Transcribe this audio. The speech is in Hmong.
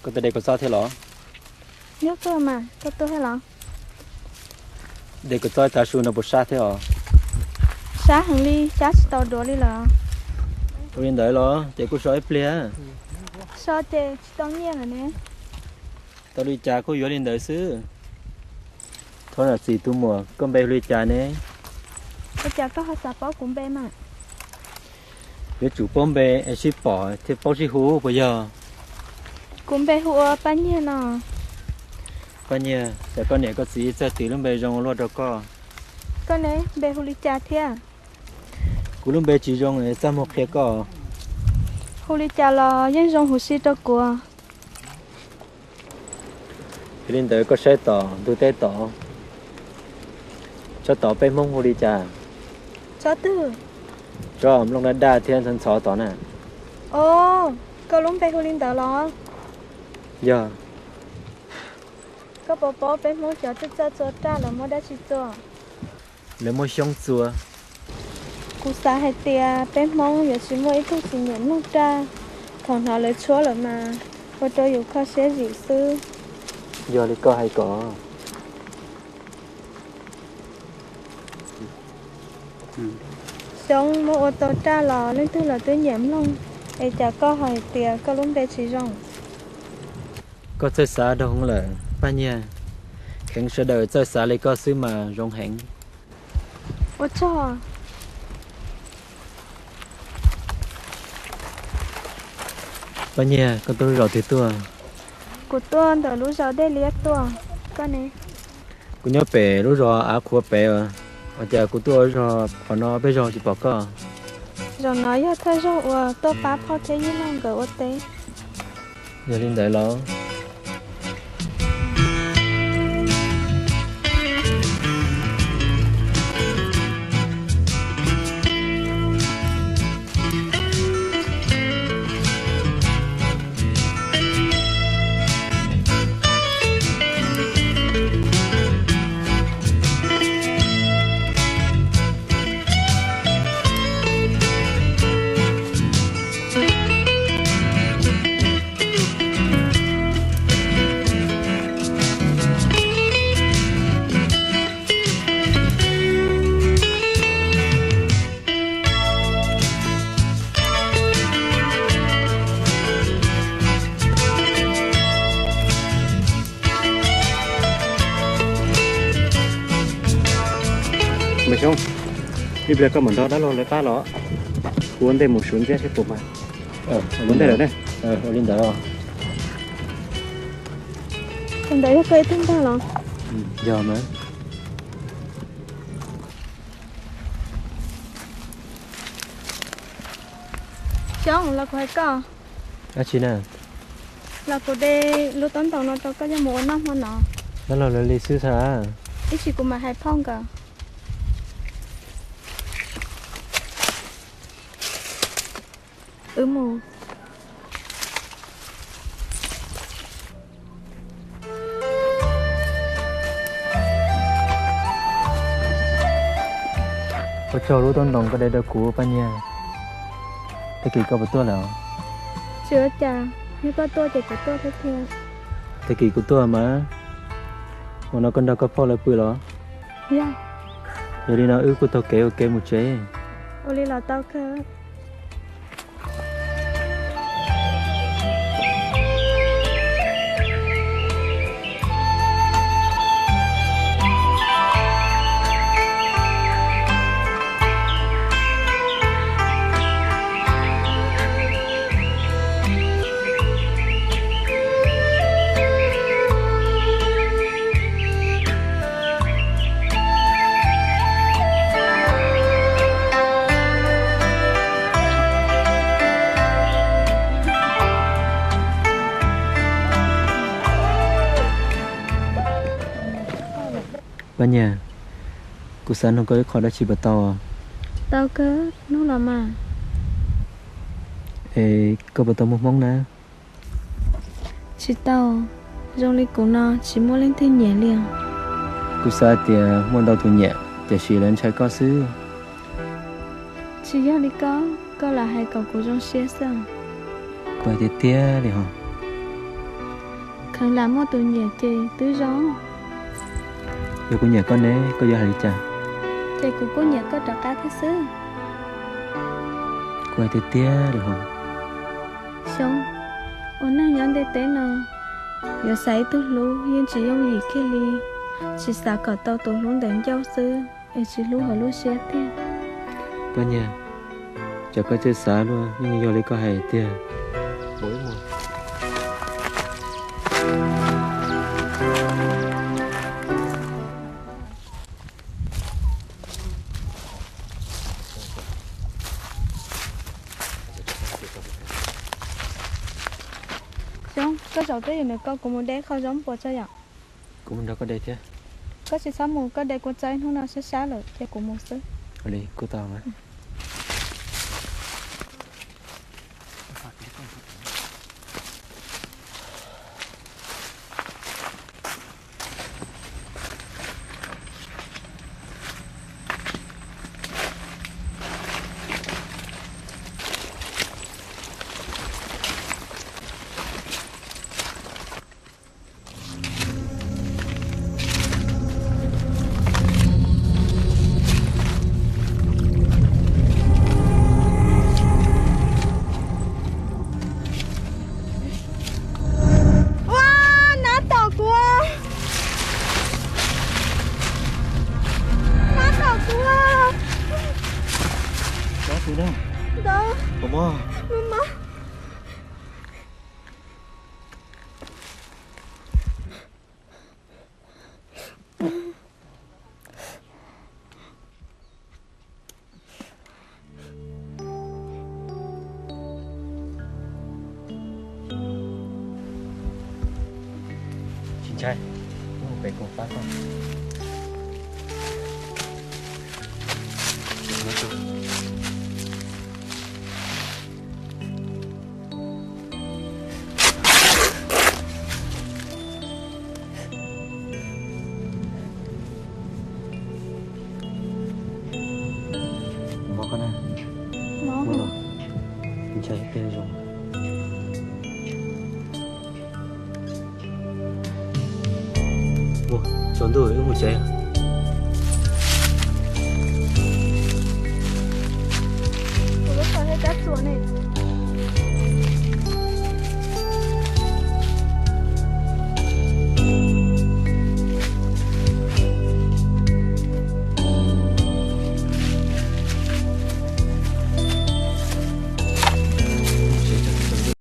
Koj tuaj de kua txob thiab los? Yog kawg mas, koj tuaj thiab los? De kua txob tav su no puas sab thiab os? Sab heev li, cab tsis tau duav li lawm. Ua li ntawd los ces kuj so ib pliag. So ces tsis tau nyiaj lawm ne. Tau li cas kuj yuav li ntawd xwb. Thov zam txim tus muam, koj npe hu li cas ne? Ua cas koj ho xav paub kuv npe mas? Yuav tsum paub npe es sib pom thiaj paub sib hu puas yog? Kuv npe hu ua Paj Nyiag no. Paj Nyiag, cas koj niam koj txiv txawj tis lub npe zoo ua luaj rau koj? Koj ne, npe hu li cas thiab? Kuv lub npe tsis zoo es txaj muag qhia koj. Hu li cas los yeej zoo huv si rau kuv. Yog li ntawd koj saib tom ntug teb tod, tsob tod peb Hmoob hu li cas? Tsob twg? Tsob nplooj daj daj thiab ntxhov ntxhov tod na. Os, koj lub npe hu li ntawd los? Yog. Koj puas paub peb Hmoob cov txawj txawj txua raj lawv muab dab tsi txua? Lawv muab xyoob txua. Kuv xav hais tias peb Hmoob yuav tsis muaj ib tug tsis nyiam mloog raj, thaum hnov lawv tshuab lawm mas ua rau yus kho siab zim xwb. Yog li koj hais kom. Xyoob muab ua tau raj los leej twg los twb nyiam mloog, es cas koj hais tias koj lub npe tsis zoo? Koj txawj xav dhau hwv lawm Paj Nyiag. Kheev sawv daws txawj xav li koj xwb mas zoo heev. Ua tsaug. Paj Nyiag, koj tuaj lub zos twg tuaj? Kuv tuaj ntawm lub zos Dej Liab tuaj. Koj ne? Kuv nyob pem lub zos Av Qhuav pem. Ua cas kuv tuaj zos qhov no peb zos tsis pom koj? Zaum no yog thawj zaug uas tuaj pab Phoj thiab Yij Laug nkawd ua teb. Yog li ntawd los? Npawg Xyoob, ib pliag koj mam nrog dab laug lawv qab los, kuv ua ntej mus suav ntxiab seb puas mag. Ua ntej lawm ne. Ua li ntawd. Ua ntawd yog koj ib tug ntag los? Yog mas. Xyoob, los kuv hais koj. Dab tsi na? Los kuv de lub taub ntoos no rau koj coj mus ua noj hmo no. Dab laug lawv li xwb xwb. Ib tsam kuv mam hais Phoj nkawd. Wb mus. Ua tsaug lub taub ntoos koj de rau kuv Paj Nyiag. Tag kis koj puas tuaj lawm? Tsis ua cas, yog koj tuaj ces kuv tuaj thiab tiag. Tag kis kuv tuaj mas. Ua no koj nrog koj phauj lawv pw los? Yog. Yog li no wb kuj taug kev ua ke mus tsev. Ua li los tau kawg. Paj Nyiag, kuv xav nug koj ib qho dab tsi puas tau? Tau kawg, nug los mas. Es koj puas tau muaj hmoob na? Tsis tau, zoo li kuv no tsis muaj leej twg nyiam li os. Kuv xav tias muaj ntau tus nyiam, tiam sis lawv ntshai koj xwb. Tsis yog li koj, koj lam hais kom kuv zoo siab xwb. Kuv hais tiag tiag li hos. Kheev lam muaj tus nyiam ces twb zoo. Yog kuv nyiam koj ne, koj yuav hais li cas? Ces kuv kuj nyiam koj rov qab thiab xwb. Kuv hais tiag tiag li hos. Xyoo, ua neeg nyob ntiaj teb no, yuav xav ib tug hlub yeej tsis yooj yim kiag li, tsis xav kom tau tus hlub ntawd ncauj xwb, es tsis hlub hauv lub siab tiag. Paj Nyiag, tsam koj txawj xav luaj, yeej yog li koj hais tiag. Xyoo, koj zaum twj ywm ntawm koj, kuv mus de qho zaub npua tso yom. Kuv mus nrog koj de thiab. Koj tsis txhob mus, koj de kua txaib hnub no sab sab lawm ces kuv mus xwb. Ua li kuj tau mas. Ua, nab tom kuv, nab tom kuv. Ntawd, ntawd, mob. Tsis ntshai, wb mus pem koom pab koj. Mob koj na. Mob. Ntshai tej zoo. Ua, tsaus ntuj wb mus tsev.